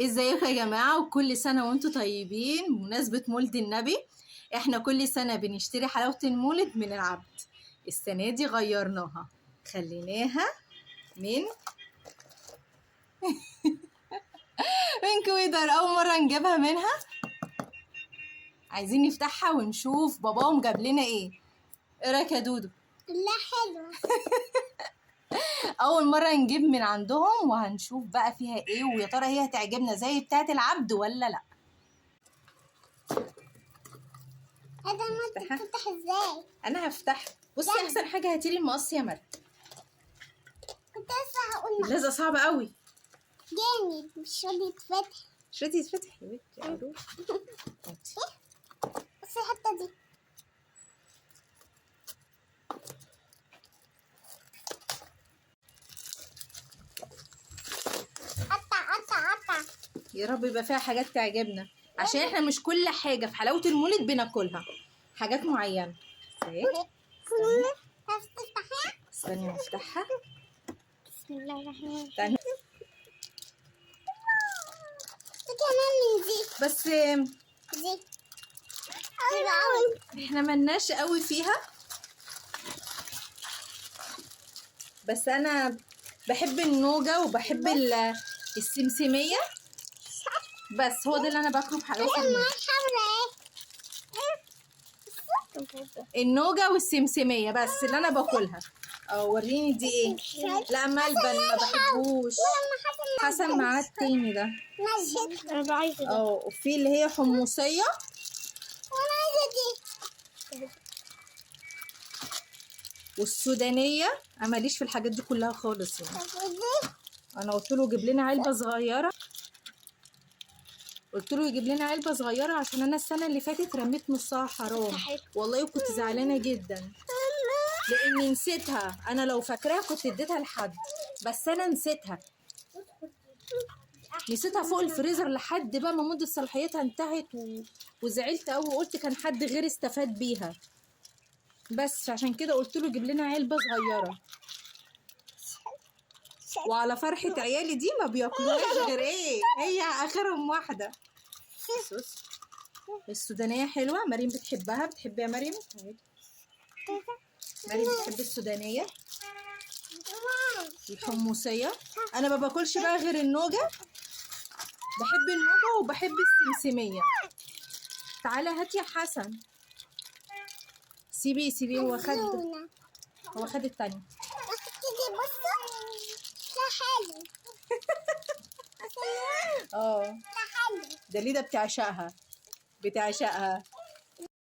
ازيكم يا جماعة، وكل سنة وانتم طيبين. بمناسبة مولد النبي، احنا كل سنة بنشتري حلاوة المولد من العبد. السنة دي غيرناها، خليناها من من كويدر. أول مرة نجيبها منها. عايزين نفتحها ونشوف باباهم جاب لنا ايه. ايه رايك يا دودو؟ لا حلوة. أول مرة نجيب من عندهم، وهنشوف بقى فيها ايه، ويا ترى هي هتعجبنا زي بتاعة العبد ولا لا. هذا ما نفتحها؟ تتفتح ازاي؟ أنا هفتحها. بصي، لا. أحسن حاجة هاتيلي المقص يا مريم. كنت لسه هقول مقص. اللزقة صعبة قوي. جامد، مش راضي يتفتح. مش راضي يتفتح يا بنتي، يا عروس. هاتي. بصي الحتة دي. قطع قطع قطع. يا رب يبقى فيها حاجات تعجبنا، عشان احنا مش كل حاجة في حلاوة المولد بناكلها، حاجات معينة. ازاي؟ تعرفي تفتحيها؟ استني افتحها. بسم الله الرحمن الرحيم. استني. دي كمان من دي. بس دي. حلوة أوي. احنا ملناش قوي فيها، بس انا بحب النوجة وبحب السمسمية، بس هو ده اللي انا باكله في حلاوة أنا المولد. معايا حمرا اهي. النوجة والسمسمية بس اللي انا باكلها. وريني دي ايه؟ لا ملبن ما بحبوش. حسن معاه التاني ده. ماشي. انا عايزه ده. وفي اللي هي حمصية. وانا عايزه دي. والسودانية. انا ماليش في الحاجات دي كلها خالص يعني. طب ودي؟ انا قلت له جيب لنا علبة صغيرة، قلت له يجيب لنا علبة صغيرة عشان انا السنة اللي فاتت رميت نصها حرام والله، وكنت زعلانة جدا لاني نسيتها. انا لو فاكراها كنت اديتها لحد، بس انا نسيتها، نسيتها فوق الفريزر لحد بقى ما مدة صلاحيتها انتهت، وزعلت قوي وقلت كان حد غيري استفاد بيها، بس عشان كده قلت له جيب لنا علبة صغيرة. وعلى فرحة عيالي دي ما بياكلوهاش غير ايه، هي اخرهم واحدة. بص، السودانية حلوة، مريم بتحبها. بتحبيها يا مريم؟ مريم بتحب السودانية الحمصية. انا ما باكلش بقى غير النوجة، بحب النوجة وبحب السمسمية. تعالى هات يا حسن. سيبيه سيبيه، هو خد التانية. دي بصوا ده حلو. ده حلو. ده ليه ده بتعشقها، بتعشقها.